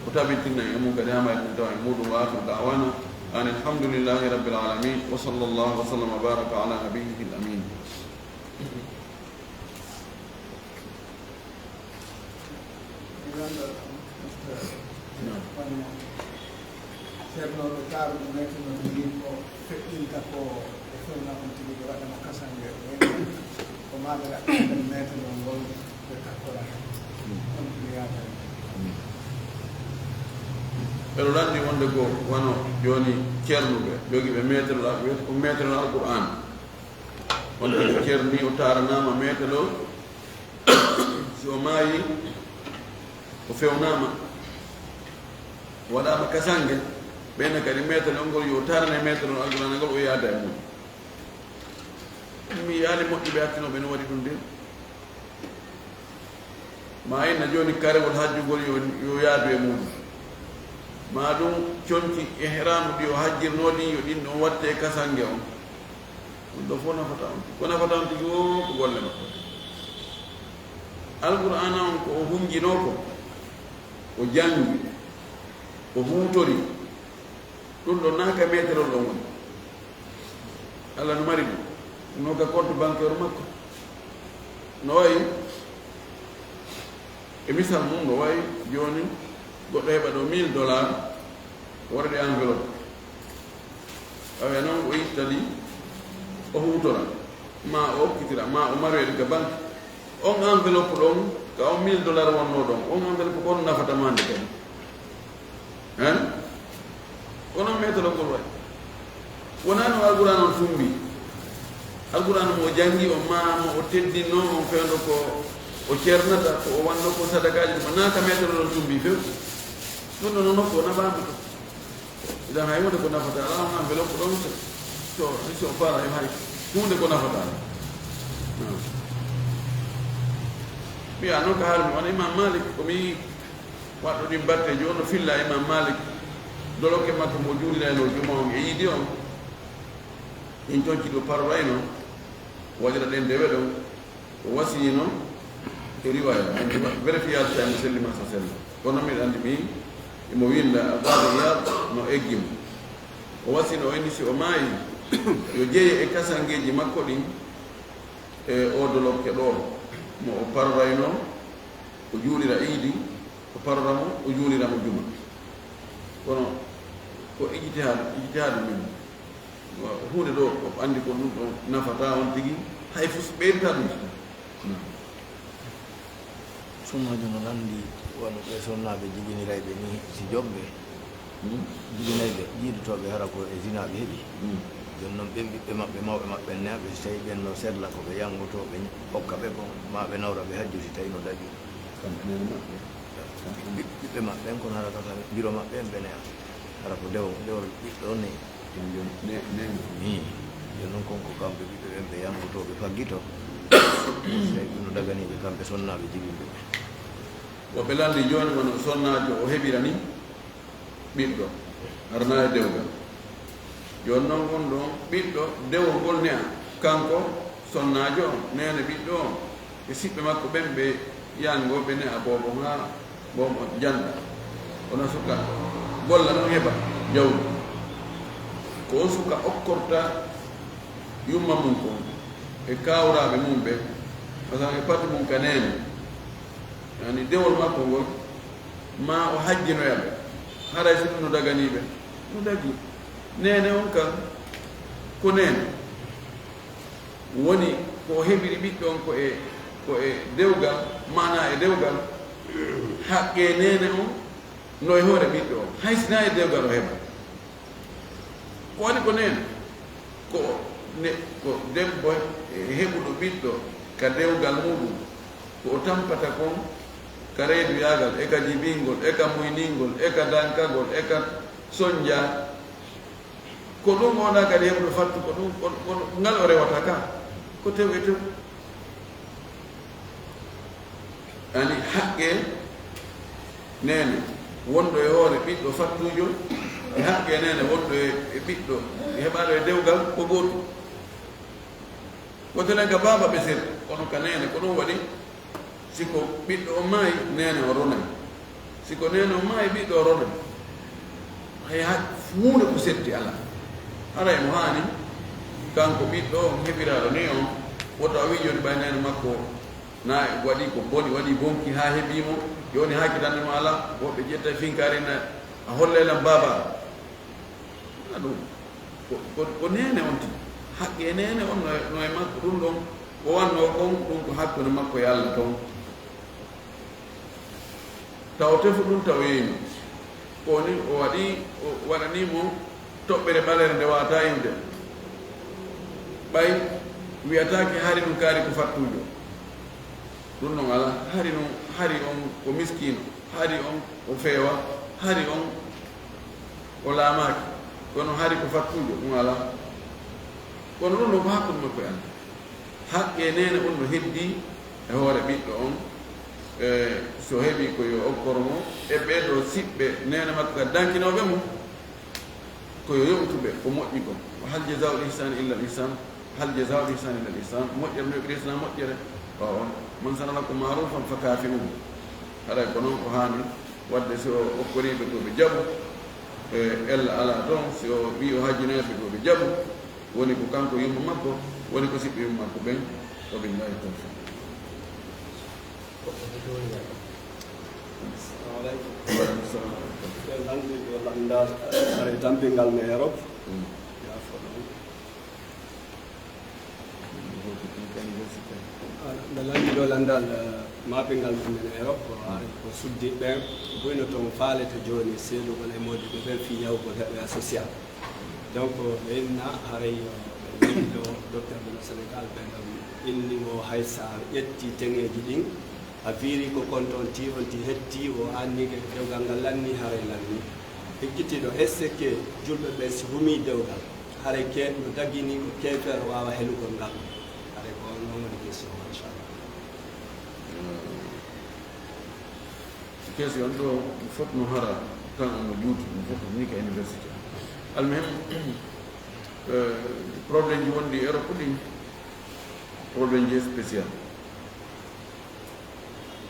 o tabintina en e mum kadi haa mayre ɗum tawa en muɗum. Wa aakhiru da'waana an alhamdulillahi rabbil aalamiin. Wa sallallahu wa sallam wa baraka ala nabiyyihi al-amiin. Ceernooɓe kaaruɗo meetuno ɗum ko feƴƴinta ko e fewna on tigi ɓe waɗana kasange. Ko maɓe raɓɓiɗen meetuno ngol ɓe kakkora. On tigi yaata. Ɓeɗo lanndi wonde ko wano jooni ceernuɓe jogiiɓe meetuno, wiyata ko meetuno Alqur'aan. Wonde ceerni o taaranaama meetuno. Si o maayi, o fewnaama, o waɗaama kasange, ɓeyna kadi meetal on ngol, yo taarane meetal on Alqur'aana ngol, o yaada e mum. Mi yaali moƴƴuɓe artinooɓe no waɗi ɗum de. Ma inna jooni karewol hajjugol yo, yo yaadu e mum. Ma ɗum conci ihraamu ɗi o hajjirnoo ɗin, yo ɗin ɗon watte e kasange on. Ɗum ɗo fof nafata on. Ko nafata on tigi o, ko golle makko. Alqur'aana on ko o hunjinoo ko, o janngi, o huutori. Ɗum ɗo naa ka meeterol ɗon woni. Allah no mari ɗum. No ka compte bancaire makko. No wayi, e misal mum, no wayi jooni goɗɗo heɓa ɗo mille dollars, o waɗa ɗe enveloppe. Awa noon o itta ɗi, o huutora, ma o okkitira, ma o maroya ɗi ka banque. On enveloppe ɗon, ka on mille dollars wonnoo ɗon, on enveloppe ko on nafata ma nde kadi. Hein? Ko noon meeterol ngol wayi. Wonaa no Alqur'aana on tumbi. Alqur'aana mo o janngi on, ma mo o teddinno on fewndo ko o ceernata, ko o wanno ko sadakaaji, ɗum naa ka meeterol on tumbi few. Ɗum ɗo noon ko nafaama to. Idan hay wonde ko nafata, alaa on enveloppe ɗon so, so, so faala e hay huunde ko nafata. Mbiya noon ko haali mi wona Imam Malik, ko mi waɗɗo ɗin batte jooni no filla Imam Malik, dolokke makko mo juulirayno juma on e yiidi on. In toon ciɗo parorayno, waɗira ɗen dewe ɗon. O wasiyino e riwaya, andi wa-, vérification e mo selli ma sa selli. Kono miɗo andi mi, imo winda Alqaadi Iyaad no eggi mo. O wasino o inni si o maayi, yo jeeye e kasangeeji makko ɗin e oo dolokke ɗo, mo o parorayno, o juulira iidi, O parora mo, o juulira mo juma. Kono ko ijtihaadu, ijtihaadu min. Huunde ɗo, o anndi ko ɗum ɗo nafata on tigi, hay fus ɓeydata ɗum. Sunnaajo no lanndi wano ɓe sonnaaɓe jibinirayɓe ni, si jomɓe Hmm? jibinayɓe, jiidotooɓe hara ko e zinaa ɓe heɓi. Hmm. Jooni noon ɓen ɓiɓɓe maɓɓe, mawɓe maɓɓe, neeɓe, si tawi ɓen no sedla ko ɓe yanngotoo, ɓe okka ɓe ko, maa ɓe nawra ɓe hajju si tawi no daƴi. Kamɓe neene maɓɓe. Ɓiɓɓe maɓɓe ɓen kono hara kaka mbiro maɓɓe en ɓe neeɓa. Hara ko dewol, dewol ɓiɗɗo on neeɓi. Ɗum jooni ne-, neeɓi. Nii. Jooni noon kon ko kamɓe ɓiɓɓe ɓen ɓe yanngotoo, ɓe faggitoo. Si tawi ɗum no daganii ɓe kamɓe sonnaaɓe jibinɓe ɓe. Woɓɓe lanndi jooni wano sonnaajo o heɓira ni ɓiɗɗo, harana e dewgal. Jooni noon on ɗon ɓiɗɗo, dewol ngol ne'a, kanko sonnaajo on, neene ɓiɗɗo on, e siɓɓe makko ɓen ɓe yangoo ɓe ne'a boobo haa boobo on jannga. Wona suka golla noon heɓa jawdi. Ko on suka okkorta yumma mum kon, e kawraaɓe mum ɓe, wata e pati mum ka neene. Yani dewol makko ngol, maa o hajjinoya ɓe. Haray si ɗum no daganii ɓe, no dagii. Neene on kan, ko neene. Woni ko o heɓiri ɓiɗɗo on ko e, ko e dewgal, maanaa e dewgal, haqqee neene on no e hoore ɓiɗɗo on. Hay si naa e dewgal o heɓa. Ko waɗi ko neene, ko ne, ko debbo e heɓuɗo ɓiɗɗo ka dewgal muɗum, ko o tampata kon ka reeduyaagal, e ka jibingol, e ka muyningol, e ka dankagol, e ka sonja. Ko ɗum o wona kadi heɓuɗo fattu, ko ɗum, ko, ko ngal o rewata ka, ko tew e tew. Ani haqqe neene wonɗo e hoore ɓiɗɗo fattuujo, e haqqe neene wonɗo e, e ɓiɗɗo heɓaaɗo e dewgal ko gootum. Ko telen ka baaba ɓe sel, kono ka neene ko ɗum waɗi. Si ko ɓiɗɗo on maayi, neene on ronay. Si ko neene on maayi, ɓiɗɗo on ronay. Hay ha, huunde ko setti alaa. Haray mo haani, kanko ɓiɗɗo on heɓiraaɗo ni on, woto a wii jooni ɓay neene makko na waɗi ko boni, waɗi bonki haa heɓii mo, jooni haa kitanni mo alaa, woɓɓe ƴetta finkaari na, a hollay lan baaba. Na ɗum, ko, ko, ko neene on tigi. Haqqe neene on no, no e makko, ɗum ɗon, ko wannoo kon, ɗum ko hakkunde makko e Alla ton. Taw tefu ɗum, taw yeeyno. Ko ni o waɗi, o waɗanii mo toɓɓere ɓaleere nde waawataa iwde. Ɓay wiyataake hari ɗum kaari ko fattuujo. Ɗum ɗon alaa. Hari ɗum, hari on ko miskiino. Hari on o feewa. Hari on o laamaaki. Kono hari ko fattuujo, ɗum alaa. Kono ɗum ɗon ko hakkunde makko e Alla. Haqqe neene on no heddii e hoore ɓiɗɗo on, e so heɓii ko yo okkoro mo, e ɓee ɗoo siɓɓe neene makko kadi dankinooɓe mo, ko yo yoɓtu ɓe ko moƴƴi kon. Wa hal jazaa'ul ihsaani illa al ihsaan, hal jazaa'ul ihsaani illa al ihsaan, moƴƴere no yoɓiri Islaam moƴƴere, ɓaawo on, man sana lakum ma'ruufan fa kaafi'uuhu. Haray ko noon ko haani waɗde, si o okkorii ɓe ko ɓe jaɓu, e ella alaa toon, si o wii o hajjinoyat ɓe ko ɓe jaɓu, woni ko kanko yumma makko, woni ko siɓɓe yumma makko ɓen. Wa billahi tawfiq. Assalamu alaikum. Wa alaikum salam. Ɓe lanndi ɗo lanndal, haray tampingal no Europe. Mm. Yaafo ɗon. Mbe lanndi ɗo lanndal, eh, maapingal mum en Europe, haray ko suddiiɓe ɓen, buyno toon faalete jooni seedugol e moodiɓɓe ɓen fii yahugol heɓoya social. Donc, ɓe inna haray, eh, ɓe noddi ɗo docteur de la Sénégal, ɓe ɗon inni mo hay so a ƴetti teŋeeji ɗin, a viiri ko konto on tii, on tii hetti, o annike dewgal ngal lanni, haray lanni. Hikkitii ɗo, est-ce que julɓe ɓen si humii dewgal, haray ke no dagini ko keefeero waawa helugol ngal? Haray ko on non woni question o, inchallah. Question on ɗo, fotno hara, tan on no juuti, ɗum fof ni ka université. Almuhim, eh, problème ji wonɗi Europe ɗin, problème ji spécial.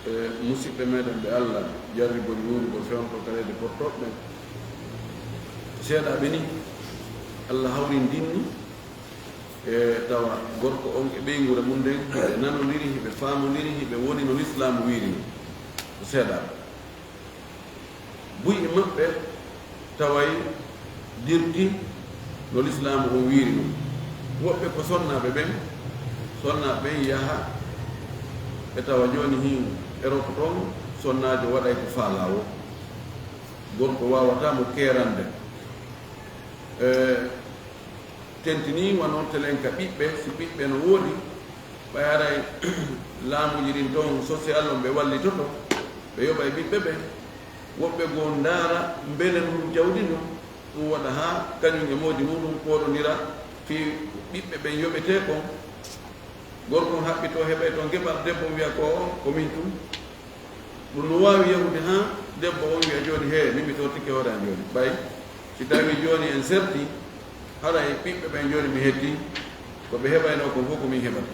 E musidɓe meɗen ɓe Allah jarribori wuurugol fewnto ka reede portooɓe ɓen. Seeɗaaɓe ni, Allah hawrindinni, e tawa gorko on e ɓeynguure mum nden, hiɓe nanondiri, hiɓe faamondiri, hiɓe woni no Lislaamu wiiri ni. Ko seeɗaaɓe. maɓɓe taway dirti no lislaamu on wiiri ɗum. Woɓɓe ko sonnaaɓe ɓen, sonnaaɓe ɓen yaha ɓe tawa jooni hin Erop toon, sonnaajo waɗay ko faalaa woo. Gorko waawataa mo keerande. E, tentinii wano telen ka ɓiɓɓe, si ɓiɓɓe no woodi, ɓay haray laamuuji ɗin toon social on ɓe wallitoto, ɓe yoɓa e ɓiɓɓe ɓen. Woɓɓe goo ndaara mbele ndun jawdi ndun, ɗun waɗa haa kañun e moodi muuɗun pooɗondira fii ɓiɓɓe ɓen yoɓetee kon. Gorko on haɓɓitoo heɓay ton geɓal, debbo on wi'a ko, ko min tun. Ɗun no waawi yahude haa debbo on wi'a jooni, hee, min mi tottike hoore an jooni. Ɓay si tawii jooni en serti, haray ɓiɓɓe ɓen jooni mi hetti, ko ɓe heɓaynoo kon fow ko min heɓata.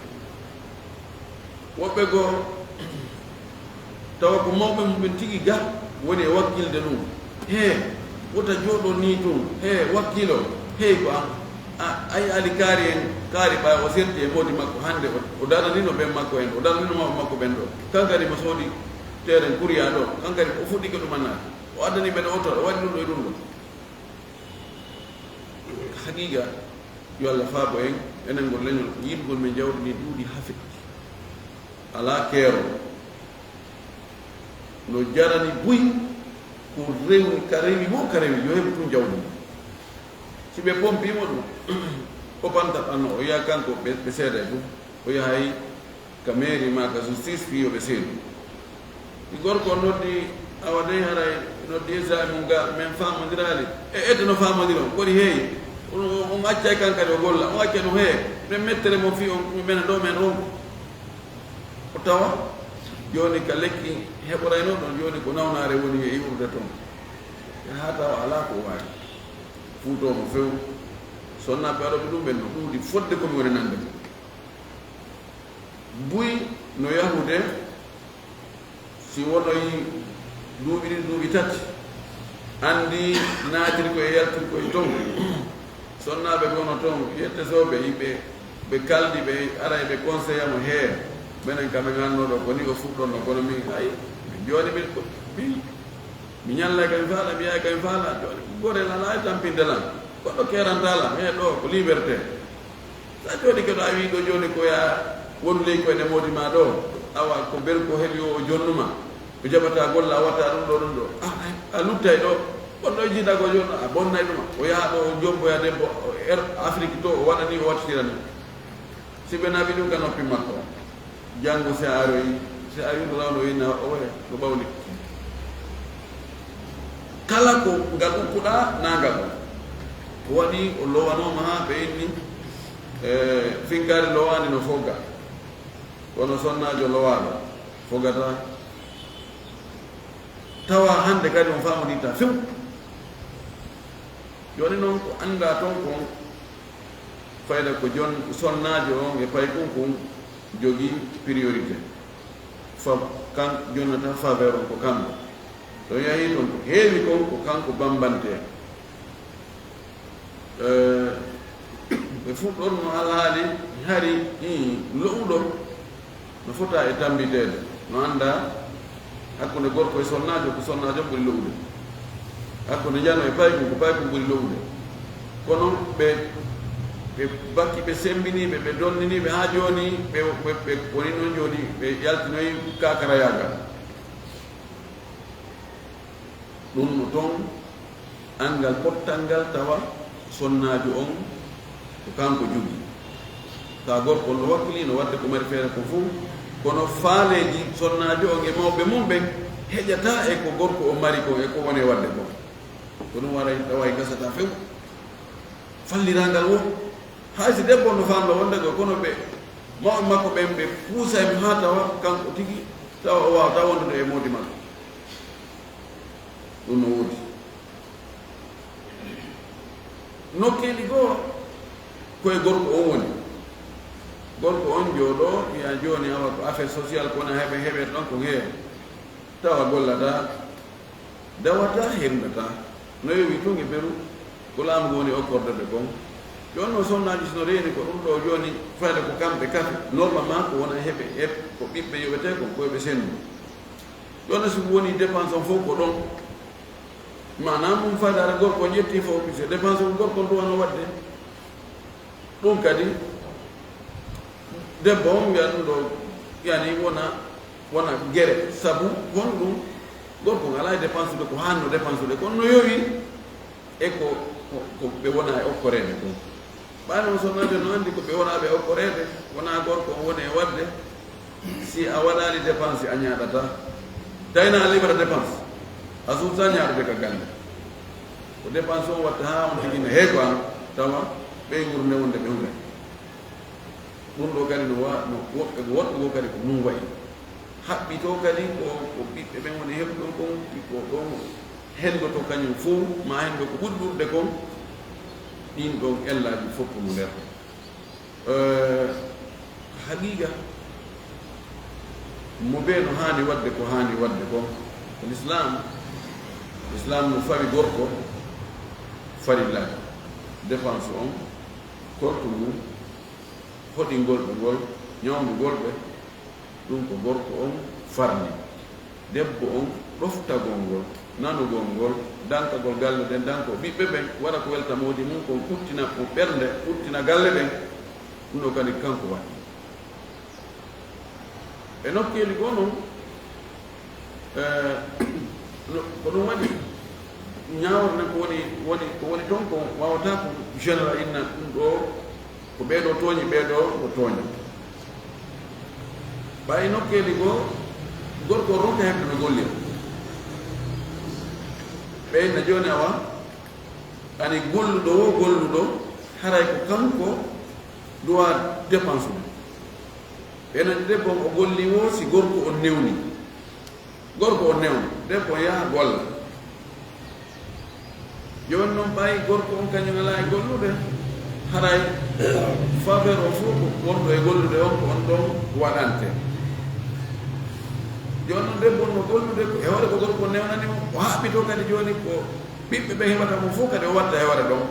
Woɓɓe goo tawa ko mawɓe mum ɓen tigi ga woni e wakkilde ɗum. Hee, wota jooɗo nii tun. Hee, wakkilo. Hey, ko an. A, a yi'aali kaari en, kaari ɓay o serti e moodi makko hannde, o, o daranino ɓen makko en, o daranino mawɓe makko ɓen ɗoo. Kan kadi mo soodi teeren kuriya ɗoo, kan kadi o fuɗɗike ɗum annaade. O addani ɓe ɗo oto, o waɗi ɗum ɗo e ɗum ɗo. Haqiiqa, yo Allah faabo en, enen ngol leñol, yiɗugol men jawdi ndin ɗuuɗi haa feƴƴi. Alaa keerol. No jarani buy ko rewi, ka rewi woo ka rewi, yo heɓu tun jawdi mum. Si ɓe pompii mo ɗum, o ɓantat anno, o yaha kanko ɓe, ɓe seeda e ɗum. O yahay ka mairie maa ka justice fii yo ɓe seedu. Si gorko on noddi, awa dey haray noddi esa e mum ga, men faamondiraali. E ete no faamondiri on, kodi heeyi? On, on, on accay kan kadi o golla, on accay ɗum hee, men mettere mo fii on, men ɗo men ronku. O tawa jooni ka lekki heɓoraynoo ɗon, jooni ko nawnaare woni e iwrude toon. E haa tawa alaa ko o waawi. Fuutoo mo few. Sonnaaɓe aroɓe ɗum ɓen no ɗuuɗi fodde ko mi woni nande. Buy no yahude si wonoyi duuɓi ɗiɗi, duuɓi tati, anndi naatirkoy e yaltirkoy ton. Sonnaaɓe gono ton, yette sooɓe, ɓe, ɓe kaldi, ɓe ara e ɓe conseilla mo, hee, menen ka men annoo ɗo, ko ni o fuɗɗonnoo, kono min, ay, min jooni min, min, mi ñallay ka mi faala, mi yahay ka mi faala, jooni gorel alaa e tampinde lan, goɗɗo keerantaa lan, hee, ɗo ko liberté. Sa jooɗike ɗo, a wii ɗo jooni ko yaa wonu ley koyɗe moodi maa ɗo, awa ko bel ko heɓi o, o jonnuma, o jaɓataa golle, a watta ɗum ɗo, ɗum ɗo. A, a luttay ɗo, on ɗo jiida ko jooni, a bonnay ɗuma. O yaha ɗo, o jomboya debbo, o er Afrik to, o waɗa ni, o wattitira ni. Si ɓe naɓi ɗum ka noppi makko, janngo si a aroyi, si a wiino lawno o inna o waye no ɓawli. Kala ko ngal ukkuɗaa, na ngal ɗon. Ko waɗi o lowanooma haa ɓe inni, e, finkaari lowaani no fogga. Kono sonnaajo lowaaɗo fogataa. Tawa hannde kadi on faamonditta few. Jooni noon ko anndaa toon kon, fayda ko jon-, sonnaajo on e paykun kun jogii priorité. Fa-, kan jonnata faveur on ko kamɓe. Ɗo yahii ton ko heewi kon ko kanko bambantee. Eh, ɓe fuɗɗorno alhaali hari, ii, lo'uɗo no fota e tambiteede, no anndaa hakkunde gorko e sonnaajo, ko sonnaajo ɓuri lo'ude. Hakkunde njano e paykun, ko paykun ɓuri lo'ude. Kono ɓe, ɓe bakki, ɓe semmbinii ɓe, ɓe donnini ɓe haa jooni, ɓe, ɓe, ɓe woni noon jooni, ɓe yaltinoyi kaakarayaagal. Ɗum no toon anngal pottal ngal tawa sonnaajo on ko kanko jogii. Kaa gorko on no wakkilii, no waɗde ko mari feere kon fof, kono faaleeji sonnaajo on e mawɓe mum ɓen heƴataa e ko gorko on mari kon e ko woni e waɗde kon. Ko ɗum waray tawa e gasataa few. Fallirangal woo. Hay si debbo on no faamnoo wonde ko, kono ɓe mawɓe makko ɓen ɓe puusay mo haa tawa kanko tigi tawa o waawataa wondude e moodi makko. Ɗum no woodi. Nokkeeli goo ko e gorko on woni. Gorko on jooɗoo, wi'a jooni awa ko affaire sociale, ko wona heɓe, heɓe ɗon ko ngee. Tawa gollataa, dawataa, henndataa. No yowi tun e beru, ko laamu ngu woni okkorde ɓe kon. Jooni noon sonnaaji si no reeni ko ɗum ɗoo jooni, fayda ko kamɓe kafe, normalement ko wona heɓe, heɓ-, ko ɓiɓɓe yoɓetee kon, ko yoɓe sendu. Jooni si woni dépense on fof ko ɗon. Maanaam mum faade hara gorko o ƴetti fof, puisque dépense ko gorko on ɗum wano waɗde. Ɗum kadi, debbo on wiya ɗum ɗo, yani wona, wona gere, sabu honɗum? Gorko on alaa e dépense de ko haanno dépense de, kono no yowi e ko, ko, ko ɓe wona e okkoreede kon. Ɓay noon, sonnaaɓe no anndi ko ɓe wonaaɓe okkoreede, wonaa gorko on woni e waɗde. Si a waɗaali dépense, a ñaaɗataa. Tawi na a liɓata dépense, a suusaa ñaaɗude ka galle. Ko dépense on watta haa on tigi ne heekoa, tawa ɓeynguure nde wonde ɓe hunde. Ɗum ɗo kadi no wa-, no woɗɓe, woɗɓe goo kadi ko ɗum wayi. Haɓɓitoo kadi ko, ko ɓiɓɓe ɓen woni heɓuɗon kon, ko ɗon hendoto kañum fof, ma hendo ko ɓuri ɗuuɗude kon, ɗin ɗon ellaaji fof ko no nder. Eh, haqiqa, mo bee no haani waɗde ko haani waɗde kon. Ko l'islam, l'islam no fawi gorko farillaaji, dépense on, kortu ngun, hoɗingol ɓe ngol, ñawndugol ɓe, ɗum ko gorko on farni. Debbo on ɗoftagol ngol, nanugol ngol, dankagol galle ɗen, danko ɓiɓɓe ɓen, waɗa ko welta moodi mum kon, ɓuttina ko ɓernde, ɓuttina galle ɗen, ɗum ɗo kadi kanko waɗi. E nokkeeli goo non, eh, no, ko ɗum waɗi ñaawre nden ko woni, woni, ko woni toon ko waawata ko général inna ɗum ɗo, ko ɓee ɗo tooñi, ɓee ɗo no tooña. Ɓay nokkeeli goo, gorko o ronka heɓde no gollira. Ɓe inna jooni awa, ani golluɗo wo golluɗo, haray ko kanko duwa dépense ɗum. Ɓe inna debbo on o golli wo si gorko on newni. Gorko on newna, debbo on yaha golla. Jooni non ɓay gorko on kañum alaa e gollude, haray faveur o fof ko wonɗo e gollude on ko on ɗon waɗante. Jooni non debbo on no gollude ko e hoore ko gorko on newnani mo, o haɓɓitoo kadi jooni ko ɓiɓɓe ɓe heɓata mo fof kadi o watta e hoore ɗon.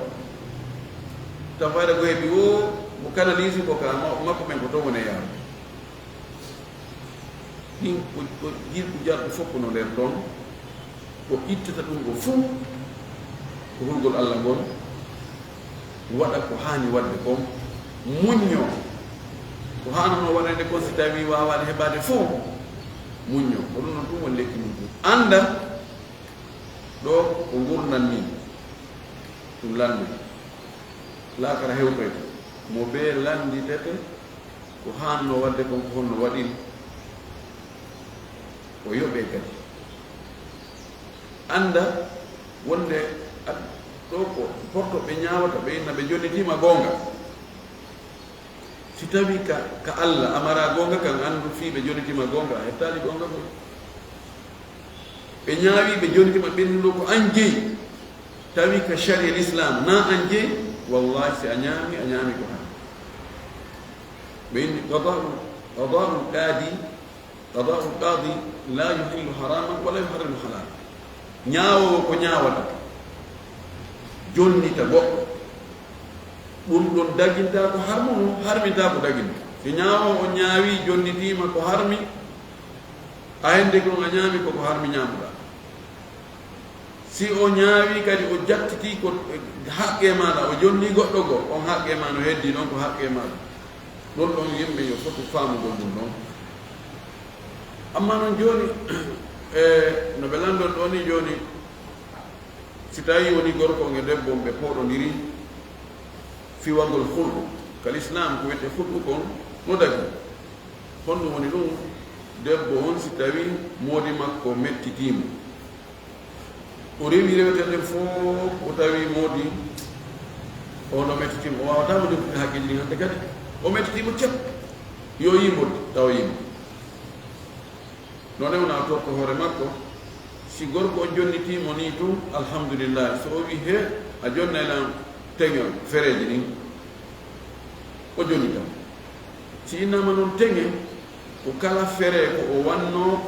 Taw fayda ko heɓi o mo canalise ko ka ma-, makko men ko toon woni e yaarude. Ɗin ko, ko jirgu jarɗo fof ko no nder ɗon, ko ittata ɗum ko fof, ko hulgol Allah ngol, waɗa ko haani waɗde kon, muñño ko haanano waɗande kon, si tawi waawaani heɓaade fof, muñño. Ko ɗum noon ɗum woni lekki mum ɗum. Annda ɗo ko ngurndan min, ɗum lannde, laakara hewtoyta, mo bee lannditete, ko haanno waɗde kon, ko honno waɗiri, o yoɓee kadi. Annda wonde ad-, ɗo ko porto ɓe ñaawata, ɓe inna ɓe jonnitiima goonga. Si tawi ka, ka Alla amara goonga kan, anndu fii ɓe jonnitiima goonga, a hettaali goonga kon. Ɓe ñaawi, ɓe jonnitiima ɓennuɗo ko an jeyi. Tawi ka sharia l'islam, na an jeyi, wallahi si a ñaami, a ñaami ko haram. Ɓe inni qada'u, qada'u qadi, qada'u qadi la yuhillu haraman wa la yuharrimu halal. Ñaawoowo ko ñaawata, jonnita goɗɗo. Ɗum ɗon daginta ko harmuno, harminta ko daginta. Si ñaawoowo on ñaawi, jonnitiima ko harmi, a hende kon a ñaami ko ko harmi ñaamuɗa. Si o ñaawi kadi o jattiti ko haqqe maaɗa, o jonni goɗɗo goo, on haqqe ma no heddi ɗon ko haqqe maaɗa. Ɗon ɗon yimɓe yo fotu faamugol ɗum ɗon. Amma non jooni, e no ɓe lanndon ɗoo ni jooni, si tawi woni gorko on e debbo on ɓe pooɗondiri, fiwagol hulɗo, ka l'islam ko wiyetee hulɗo kon no dagi. Honɗum woni ɗum? Debbo on si tawi moodi makko mettitii mo, o rewi rewete nden fof, o tawi moodi on o mettitii mo, o waawataa mo doggude haqqeeji ɗin hannde kadi. O mettitii mo cep, yo yimbo, taw yimbo. No newna o torto hoore makko, si gorko on jonnitii mo nii tun, alhamdulillah. So o wii, "He, a jonnay lan teŋe on, fereeji ɗin," o jonnita mo. Si innaama non teŋe, ko kala feree ko o wannoo,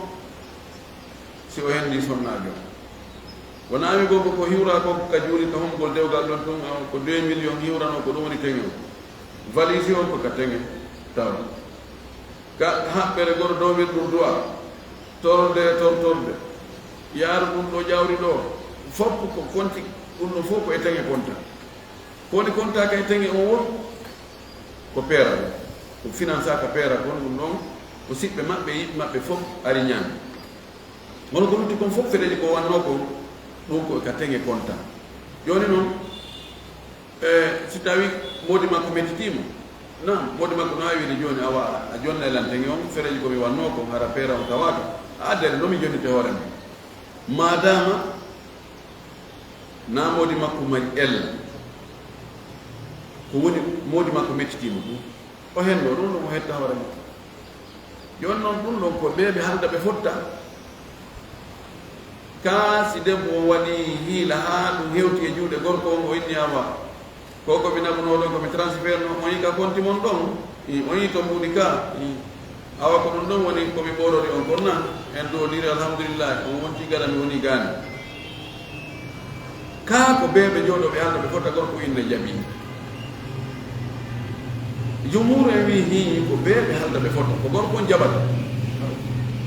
si o hendii sonnaajo. Wonaa wi gorko ko hiwra ko ka juuli ka homgol dewgal ɗon tun, awa ko deux millions hiwranoo, ko ɗum woni teŋe on. Valise on ko ka teŋe tawa. Ka haɓɓere goro dow wirɗum du'a, torde e tortorde, yaaru ɗum ɗo ƴawri ɗo, Fof ko konti, ɗum ɗon fof ko e teŋe konta. Ko woni konta ka e teŋe on won? Ko peera on. Ko finance ka peera kon, ɗum ɗon ko siɓɓe maɓɓe, yiɓɓe maɓɓe fof ari ñaami. Hono ko lutti kon fof, fereeji ko wannoo kon, ɗum ko ka teŋe konta. Jooni noon, e, si tawi moodi makko mettitiima, naam, moodi makko no waawi wiide jooni, awa, a jonna e lan teŋe on, fereeji ko mi wannoo kon, hara peera on tawaaka, a addere no mi jonnite hoore ma. Maadaama na moodi makko mari ella, ko woni moodi makko mettitiima ɗum, o henndo ɗum, ɗum o hetta hoore makko. Jooni noon, ɗum ɗon ko ɓe ɓe haalda ɓe fotta. Kaa si debbo o waɗi hiila haa ɗum hewti e juuɗe gorko on, o inni, awa, ko ko mi naɓunoo ɗon, ko mi transfert no, on yi ka konti mon ɗon, i, on yi to mbuuɗi ka, i, awa, ko ɗum ɗon woni ko mi ɓoorori on kon na, en ɗo ndiri, alhamdulillahi, on wonti gada mi woni gaani. Kaa ko bee ɓe jooɗo ɓe haalda ɓe fotta, gorko inna jaɓi. Jumhur en wii hii ko bee ɓe haalda ɓe fotta, ko gorko on jaɓata.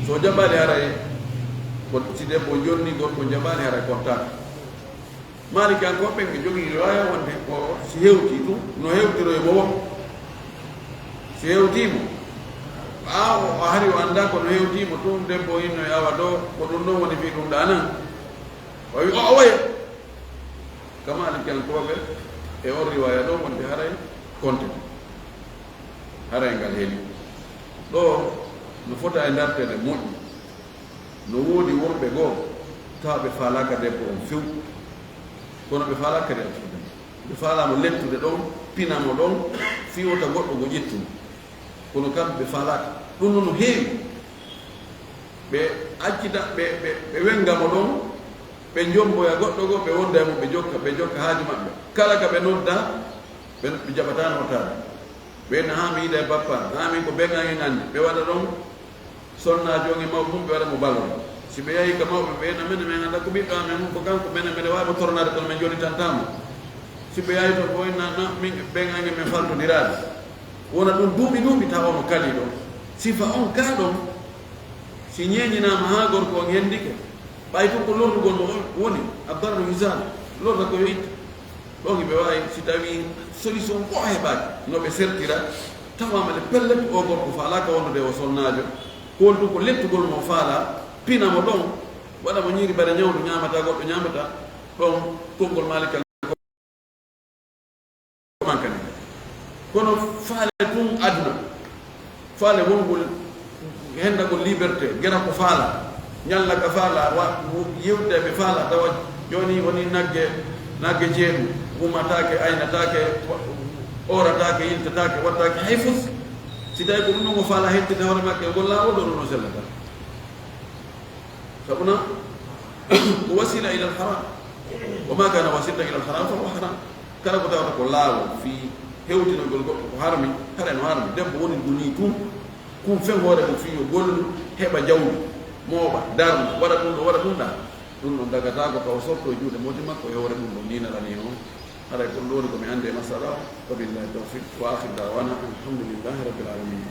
So jaɓaali haray, ko si debbo jonni gorko jaɓaali haray kontaaka. Maalikiyankooɓe ɓe jogii riwaaya wonde ko si hewti tun, no hewtiro e mo won. Si hewtii mo, ɓaawo o hari o anndaa ko no hewtii mo tun, debbo inno e awa ɗo, ko ɗum ɗon woni fii ɗum ɗaanan. O wi o owoye. Ka Maalikiyankooɓe e on riwaaya ɗon wonde haray konte. Haray ngal heli. Ɗo no fota e darteede moƴƴi. No woodi worɓe goo tawa ɓe faalaaka debbo on few. Kono ɓe faalaaka kadi accude mo. Ɓe faalaa mo lettude ɗon, pina mo ɗon, fii wota goɗɗo go ƴettu mo. Kono kamɓe ɓe faalaaka. Ɗum no, no heewi. Ɓe accita, ɓe, ɓe, ɓe wennga mo ɗon, ɓe njomboya goɗɗo goo, ɓe wonda e mum, ɓe jokka, ɓe jokka haaju maɓɓe. Kala ka ɓe nodda, ɓe, ɓe jaɓataa nootaade. Ɓe na, haa mi yiida e bappa, haa min ko beŋaaŋen anndi. Ɓe waɗa ɗon sonnaajo on e mawɓe mum, ɓe waɗa mo balon. Si ɓe yahi ka mawɓe, ɓe na, mene, men anndaa ko ɓiɗɗo amen on, ko kanko, mene, mene waawi mo tornaade, kono men jollitantaa mo. Si ɓe yahi toon, ɓe na, na, min beŋaaŋen men faltondiraade. Wona ɗum duuɓi, duuɓi, tawa no kali ɗon. Sifa on kaa ɗon, si ñeeñinaama haa gorko on hendike, ɓay tun ko lorrugol mo on woni, ad-dararu yuzal, lorra ko yo ittu. Ɗon ɓe waawi, si tawii solution goo heɓaaki, no ɓe sertira, tawaama le pellet o gorko faalaaka wondude o sonnaajo, ko won tun ko lettugol mo faalaa, pina mo ɗon, waɗa mo ñiiri bare ñawdu ñaamataa, goɗɗo ñaamataa, ɗon konngol Maalik mankani. Kono faale tun aduna, faale wongol, hendagol liberté, gera ko faala, ñalla ka faala, wa, yewtude ɓe faala, tawa jooni woni nagge, nagge jeeɗu, wumataake, aynataake, wa, oorataake, yiltataake, wattaake hay fus. Si tawi ko ɗum ɗon o faala hettinde hoore makke, ngol laawol ɗo ɗum no sellata. Sabuna ko wasila ila alharam. Wa ma kana wasila ila alharam fa huwa haram. Kala ko tawata ko laawol fii hewtinogol goɗɗo ko harmi, hara no harmi. Debbo woni ko nii tun, kun fen hoore mum fii yo gollu, heɓa jawdi, mooɓa, darna, waɗa ɗum ɗo, waɗa ɗum ɗaa. Ɗum ɗon dagataako ka o sotto e juuɗe moodi makko e hoore ɗum ɗon ninarani on. Haray ko ɗum ɗo woni ko mi anndi e masala o. Wa billahi tawfiq. Wa akhir da'wana alhamdulillahi rabbil alamin.